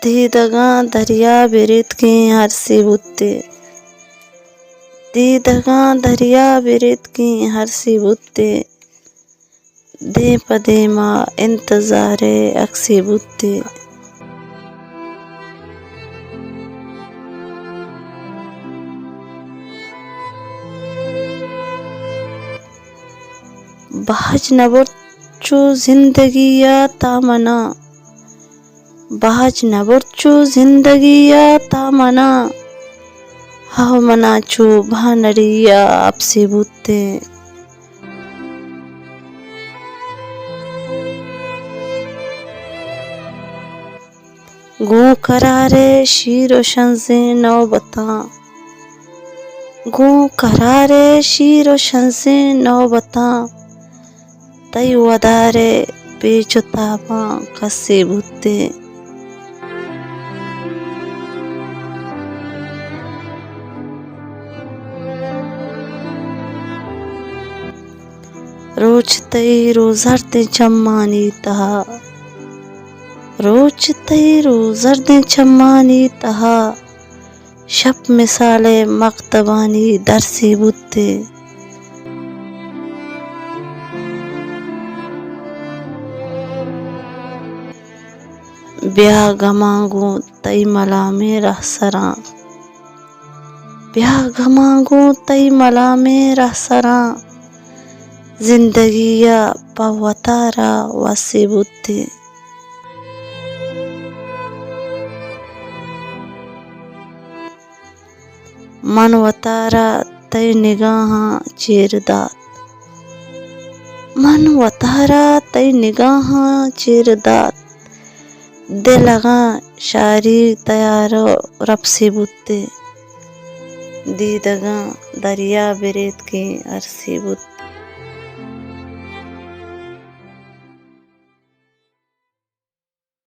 دیدگاں دریا بریتکیں ارسے بوتیں۔ دیدگاں دریا بریتکیں ارسے بوتیں۔ دیم پہ دیما انتظار ءِ عکسے بوتیں۔ باج نہ برت چو زندگی ءَ تا منا، باج نہ برت چو زندگی ءَ تا منا، ہو منا چو بانڑی ءَ اپسے بوتیں۔ گوں قرار ءِ شیر ءُ شنزیں نوبتاں، گوں قرار ءِ شیر ءُ شنزیں نوبتاں، تئی ودار ءِ پیچ ءُ تاباں کسے بوتیں۔ روچ تئی روزردیں چمانی تہا، روچ تئی روزردیں چمانی تہا، شپ مثال ءِ مکتبانی درسے بوتیں۔ بیا گماں گوں تئی ملامیں رہسراں، بیا گماں گوں تئی ملامیں رہسراں، زندگی ءَ پہ وتارا وسے بوتیں۔ من وتارا تئی نگاہاں چیر دات، من وتارا تئی نگاہاں چیر دات، دل اگاں شاری تیار ءُ رپسے بوتیں۔ دیدگاں دریا بریتکیں ارسے بوتیں۔